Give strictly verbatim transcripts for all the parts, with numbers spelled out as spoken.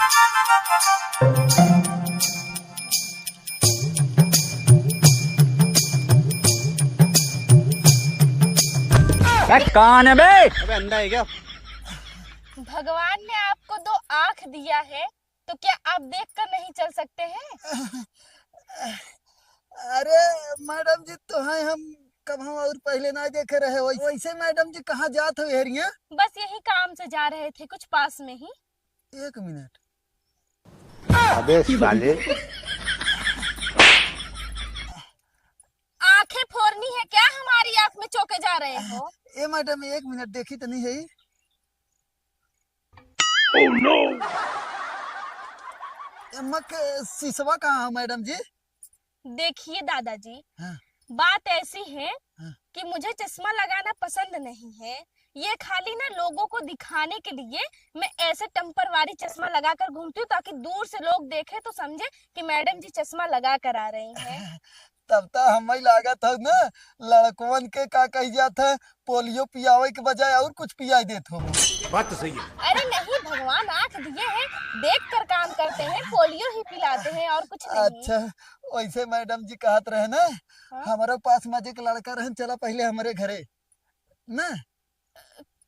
ए, कौन है बे? अबे, अंधा है क्या? भगवान ने आपको दो आंख दिया है, तो क्या आप देख कर नहीं चल सकते हैं? अरे मैडम जी, तोहैं हम कबहूँ और पहले ना देखे रहे। वै-, वैसे मैडम जी, कहाँ जात हो हेरिया? बस यही काम से जा रहे थे, कुछ पास में ही। एक मिनट। अबे साले। आंखें फोड़नी है क्या? हमारी आंख में चोके जा रहे हो? ए मैडम, एक मिनट, देखी तो नहीं है। Oh no! एम्मा के सिसवा कहाँ है मैडम जी? देखिए दादाजी, हाँ। बात ऐसी है हाँ। कि मुझे चश्मा लगाना पसंद नहीं है। ये खाली ना लोगों को दिखाने के लिए मैं ऐसे टेम्परवारी चश्मा लगा कर घूमती हूँ, ताकि दूर से लोग देखें तो समझे कि मैडम जी चश्मा लगा कर आ रही हैं। तब तो हमें लागत है ना, लड़कवन के का कही जात है, पोलियो पियावे के बजाय और कुछ पियाई देत हो। बात तो सही है। अरे नहीं, भगवान आंख दिए हैं, देख कर काम करते हैं, पोलियो ही पिलाते हैं और कुछ नहीं। अच्छा, वैसे मैडम जी कहत रहे ना, हाँ? हमारे पास में एक लड़का रहन, चला पहले हमारे घरे ना।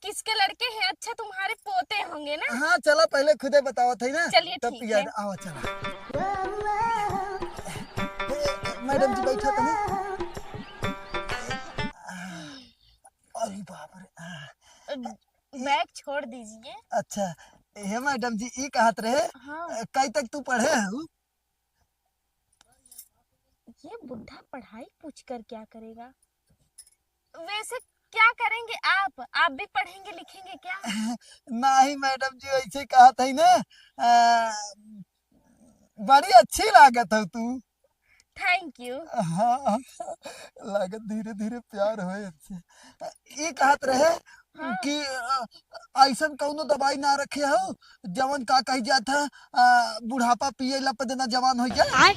किसके लड़के हैं? अच्छा, तुम्हारे पोते होंगे ना? हाँ, चला पहले खुदे बतावत है ना। चलिए, तब ठीक पिया है। आवा, चला। ए, मैडम जी, बैठा तनी। अरे बाप रे। आ, अ, ये बैग छोड़ दीजिए। अच्छा, हे मैडम जी, ई कहत रहे, हाँ। अ, कई तक तू पढ़े हऊ? ये बुढ़ा पढ़ाई पूछ कर क्या करेगा? वैसे क्या करेंगे आप? आप भी पढ़ेंगे लिखेंगे क्या? नहीं मैडम जी, वैसे कहत है ना, अ, बड़ी अच्छी लागत हो तू। Thank you। हाँ, लागत धीरे धीरे प्यार होए हमसे। ये कहत रहे हाँ। कि, अ, ऐसन कौनो दवाई ना रखे हो, जवन का कही जात है, अ, बुढ़ापा पिए ला पे देना जवान हो जाए। आय।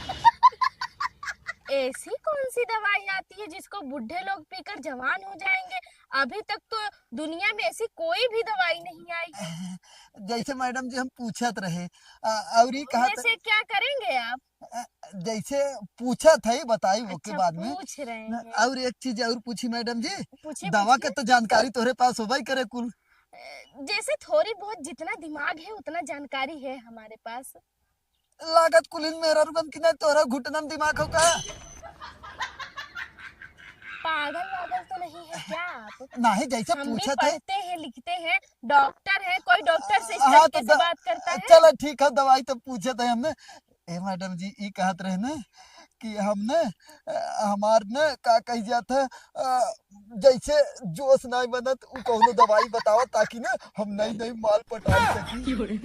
ऐसी कौन सी दवाई आती है जिसको बूढ़े लोग पीकर जवान हो जाएंगे? अभी तक तो दुनिया में ऐसी कोई भी दवाई नहीं आई है। जैसे मैडम जी हम पूछत रहे, अ, और ये कहत वैसे क्या करेंगे आप? अ, जैसे पूछत है, बताई ओके अच्छा, बाद में। पूछ रहे न, हैं। और एक चीज और पूछी मैडम जी, पूछिए, दवा के पूछिए। तो जानकारी तोहरे पास होबे करे कुल। अ, जैसे थोड़ी बहुत जितना दिमाग है उतना जानकारी है हमारे पास। लागत कुलिन मेहरारू बन की नहीं, तोहरा घुटना में दिमाग हो का? पागल वागल तो नहीं है क्या आप? नहीं, जैसे हम भी पूछत है। पढ़ते हैं, लिखते हैं, डॉक्टर है, कोई डॉक्टर से इस हाँ, तरीके तो से द-, बात करता है? चलो ठीक है, दवाई तो पूछत है हमने। ए मैडम जी, ई कहत रहे ना कि हम ना, अ, हमार ना का कही जात है, अ, जैसे जोश नाई बनत, उ कौनो दवाई बतावा ताकि ना हम नई नई माल पटाई सकी।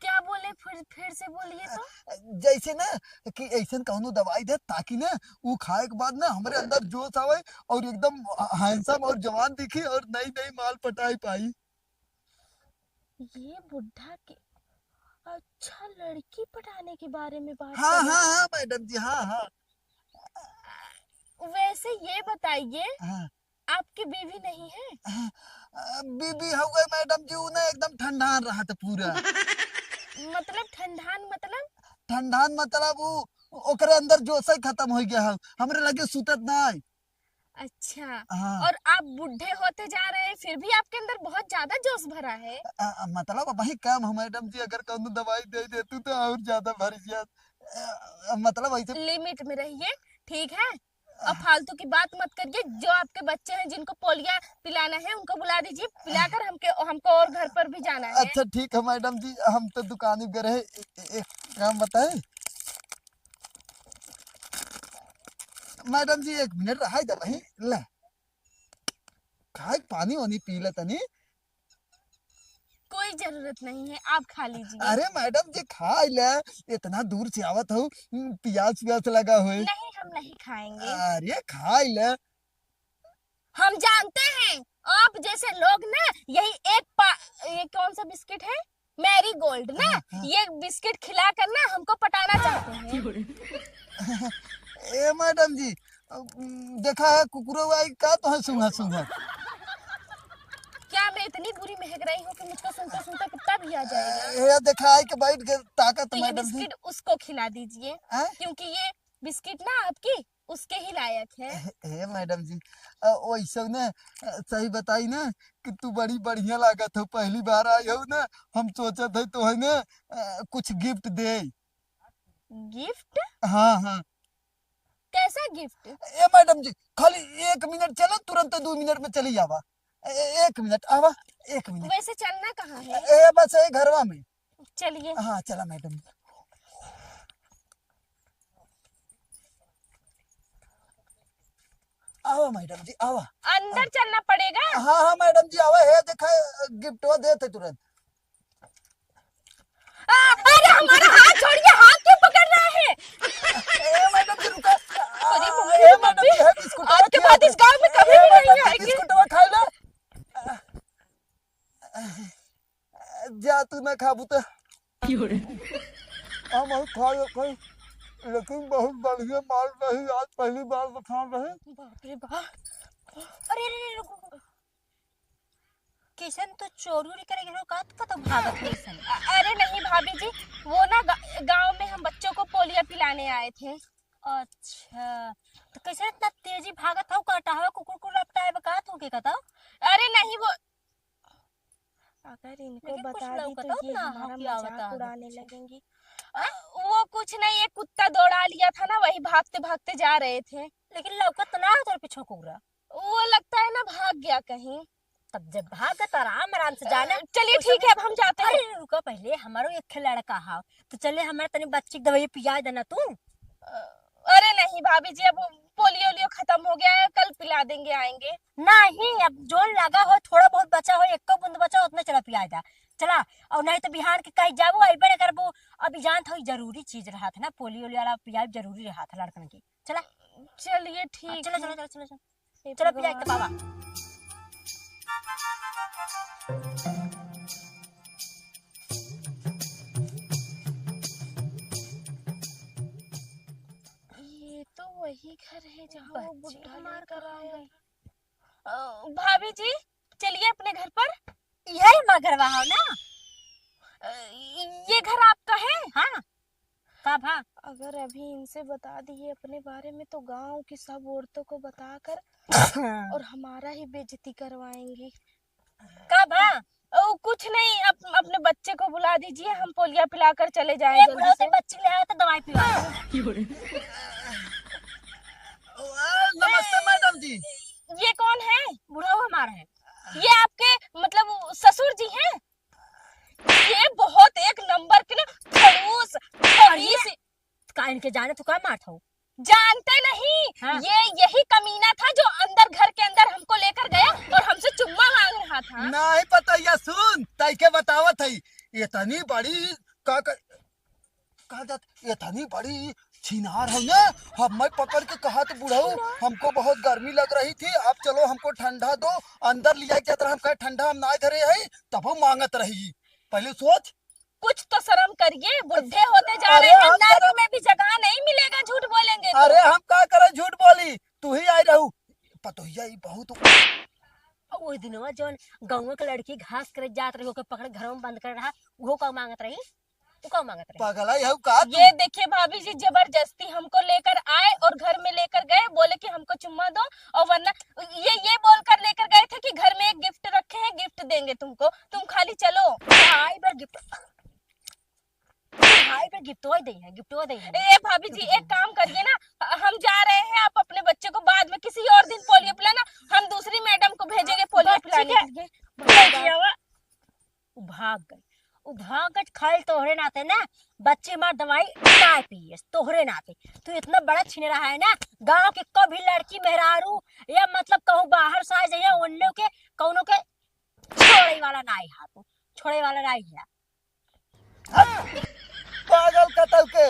क्या बोले, फिर, फिर से बोलिए तो। जैसे ना कि ऐसन कौनो दवाई दे ताकि ना उ खाए के बाद ना हमरे अंदर जोश आवे और एकदम handsome और जवान दिखी और नई नई माल पटाई पाई। ये बुढ़ा के अच्छा लड़की पटाने के बारे में बात हाँ, कर रहा हाँ, है। हाँ, मैडम जी, हाँ, हाँ। वैसे ये बताइए, हाँ। आपकी बीवी नहीं है? हाँ, अ, बीवी हउए मैडम जी, उ ना एकदम ठंडान रहत पूरा। मतलब ठंडान मतलब? ठंडान मतलब उ, ओकरे अंदर जोश ही खत्म हो गया है, हमरे लगे सुतत ना है। अच्छा, हाँ। और आप बूढ़े होते जा रहे हैं, फिर भी आपके अंदर बहुत ज्यादा जोश भरा है। अ, अ, मतलब अब वही काम है मैडम जी, अगर कौनो दवाई दे देतू तो और ज्यादा भर जात। अ, अ, मतलब ऐसे limit में रहिए, ठीक है? और फालतू की बात मत करिए। जो आपके बच्चे हैं जिनको पोलिया पिलाना है उनको बुला दीजिए, पिलाकर हमके, हमको और घर पर भी जाना है। अच्छा ठीक है मैडम जी, हम तो दुकान गए रहे, ए-, ए-, एक काम बताए मैडम जी, एक मिनट रहाई दे भाई, ले खाए पानी वानी पी ले तनी। कोई जरूरत नहीं है, आप खा लीजिए। अरे मैडम जी, खाई ले, इतना दूर से आवत हो, हम्म, प्यास व्यास लगा होए। नहीं, हम नहीं खाएंगे। अरे खाई ले। हम जानते हैं, आप जैसे लोग ना यही एक पा-, ये कौन सा बिस्किट है? मैरीगोल्ड ना, हाँ, हाँ। ये बिस्किट खिलाकर ना हमको पटाना चाहते हैं। ए मैडम जी, अ, देखा है कुकुरो आई का तो है सूंघा सूंघा। क्या मैं इतनी बुरी महक रही हूँ कि मुझको सुनते सुनते कुत्ता भी आ जाएगा। ये देखा, आए के बैठ गए ताकत तो ये मैडम जी। बिस्किट उसको खिला दीजिए, हाँ? क्योंकि ये बिस्किट ना आपकी उसके ही लायक है। हे, हे मैडम जी, अ, वैसे ना, अ, सही बताई ना कि तू बड़ी बढ़िया लागत हो, पहली बार आई हो ना, हम सोचत है तो है ना, अ, कुछ गिफ्ट दे। गिफ्ट? हाँ, हाँ। कैसा गिफ्ट? ए मैडम जी, खाली एक मिनट चलो, तुरंत दो मिनट में चली आवा। ए, एक मिनट आवा, एक मिनट। वैसे चलना कहाँ है? ए, बस ये घरवा में। चलिए। हाँ, चला मैडम जी। आवा मैडम जी, आवा। अंदर चलना पड़ेगा? हाँ, हाँ मैडम जी, आवा, हे देखा, गिफ्टवा देत है तुरंत। आ, अरे हमारा हाथ छोड़िए, हाथ क्यों पकड़ रहा है? ए मैडम जी, रुका। अरे आ, मम्मी, ए मैडम मम्मी, जी, है बिस्कुट आज के बाद इस गांव में कभी भी नहीं आएगी। बिस्कुटवा खा लो। जा, तू ना खाबू तो। हम और खा लो कोई, लेकिन बहुत बढ़िया माल रही, आज पहली बार बता रहे। बाप रे बाप। अरे, अरे, अरे, रुको, रुको। किशन तो चोरी उरी करे गए हो, का, का तो भागत है किशन? अ-, अरे नहीं भाभी जी, वो ना गा-, गांव में हम बच्चों को पोलियो पिलाने आए थे। अच्छा, तो कैसे इतना तेजी भागत हो, काटा हो, कुकुर को लपटाए बा, का तो के कतौ? अरे नहीं, वो अगर इनको लेकिन कुछ बता दी तो लौकत हो ये ना, हमारा हाँ, क्या मजाक बता दो उड़ाने कुछ। लगेंगी। अ, वो कुछ नहीं, एक कुत्ता दौड़ा लिया था ना, वही भागते भागते जा रहे थे। लेकिन लौकत तो ना हो तोर पीछे कुकुरा। वो लगता है ना भाग गया कहीं। तब जब भाग गया तो आराम आराम से जाना। अ, चलिए ठीक है, अब हम जाते हैं। अरे रुका, पहले हमारो एक ठे लड़का हा, तो चले हमारे तनी बच्ची के दवाई पिया देना तू। अ, अरे नहीं भाभी जी, अब पोलियो ओलियो खत्म हो गया है, कल पिला देंगे, आएंगे। नहीं, अब जोन लगा हो, थोड़ा बहुत बचा हो, एको बूंद बचा हो, उतने चला पिया दा। चला, और नहीं तो बिहान के कहीं जाबो, अइबे न करबो। अभी जानत हो, जरूरी चीज रहा था ना, पोलियो ओलियो वाला पियाब जरूरी रहा था लड़कन के। चला। चलिए, हाँ, ठीक चलो, है। चलो, चलो, चलो, चलो। हे चलो, पिया भगवान। के बाबा। ये तो वही घर है, जहाँ वो बच्ची बुढ़ा हमार लेकर कहाँ आया गई? था। अ, भाभी जी, चलिए अपने घर पर। यही हमार घरवा हो ना? अ, ये घर आपका है? हाँ। का भा? अगर अभी इनसे बता दिए अपने बारे में, तो गांव की सब औरतों को बताकर और हमारा ही बेइज्जती करवाएंगी। का भा? ओ, कुछ नहीं, अप-, अपने बच्चे को बुला दीजिए, हम पोलिया पिलाकर चले जाएं ए, जल्दी बुढ़ऊ से। से बच्ची ले आओ तो दवाई पिला। आ, नमस्ते मैडम जी। ये कौन है? बुढ़ऊ हमार है। ये आपके, मतलब, ससुर जी हैं? ये बहुत एक नंबर के ना खड़ूस, अरे, खबीस। का इनके जाने तू का मारत हो? जानते नहीं, हाँ। ये यही कमीना था जो अंदर, घर के अंदर हमको लेकर गया और हमसे चुम्मा मांग रहा था। नहीं पता, या सुन, तई के बतावत है, इतनी बड़ी, का, का, कहा जात, इतनी बड़ी छिनार है ना, हम मैं पकड़ के कहा तो बुढ़ऊ, हमको बहुत गर्मी लग रही थी, आप चलो हमको ठंडा दो, अंदर लिया के जात रहा, हम कहे ठंडा हम ना धरे है, तब वो मांगत रही। पहले सोच। कुछ तो शर्म करिए, बुढ़े होते जा अरे रहे हैं, हम नर्क शर्म में भी जगह नहीं मिलेगा, झूठ बोलेंगे तो। अरे हम का करे झूठ बोली, तू ही आई रहू। पतोहिया ई बहुत। ओह दिनवा जौन गौवा के लड़की घास करे जात रही, ओके पकड़ के घरवा में बंद कर रहा, उहो का मांगत रही? उ का मांगत रही? पगला है का तू? ये देखिए भाभी जी, जबरदस्ती हमको लेकर आए और घर में लेकर गए, बोले कि हमको चुम्मा दो, और वरना ये, ये बोलकर लेकर गए थे कि घर में एक गिफ्ट रखे हैं, गिफ्ट देंगे तुमको, तुम खाली चलो। भाई बड़ गिफ्ट, भाई बड़ गिफ्टवा दे हैं, गिफ्टवा दे हैं। ए भाभी जी, एक काम करिए ना, हम जा रहे हैं, आप अपने बच्चे को बाद में किसी और दिन पोलियो पिलाना, हम दूसरी मैडम को भेजेंगे पोलियो बस, ठीक पिलाने है। के लिए। भेज दिया हुआ। उ भाग गई, उ भाग गई, खाइल तोहरे नाते ना, बच्ची हमार दवाई ना पिए, तोहरे नाते। तू इतना बड़ा छिनरा है ना, गांव के कभी लड़की मेहरारू या मतलब कहूँ बाहर से आ जाइए, उन लोग के, कौनो के छोड़े वाला ना है, हाथ छोड़े वाला ना है। पागल कतल के,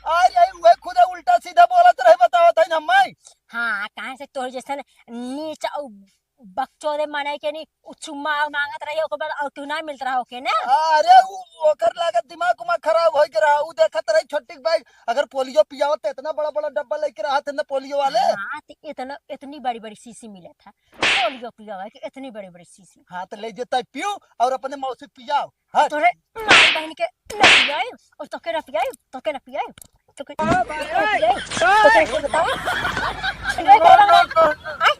आ रही हुए खुदा उल्टा सीधा बोलत रहे, बतावत है ना मैं। हाँ, कहाँ से तोहरे जैसन नीच और बकचोदे माने के नहीं, उ चुम्मा मांगत रही, ओकर बाद और तू ना मिलत रहा ओके ना। अरे उ, ओकर लागत दिमाग उमाग खराब होई के रहा। उ देखत रही छोटी के बैग, अगर पोलियो पियावत त इतना बड़ा बड़ा डब्बा लेके रहत है ना पोलियो वाले। हाँ, तो इतना, इतनी बड़ी बड़ी शीशी मिलत है, पोलियो पियावे के इतनी बड़ी बड़ी शीशी। हाँ, तो ले जे तय पियो और अपने मौसी पियाओ। हाँ। तोरे माई बहन के न पियाई, और तोके न पियाई, तोके न पियाई, तोके न पियाई, तोके न बताओ। आय,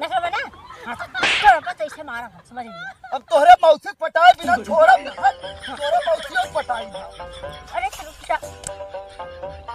नखरा बना। हाँ, तोरा पता इसे मारा, समझ लिया। अब तोहरे मौसी पटाए बिना छोड़ब ना। तोहरे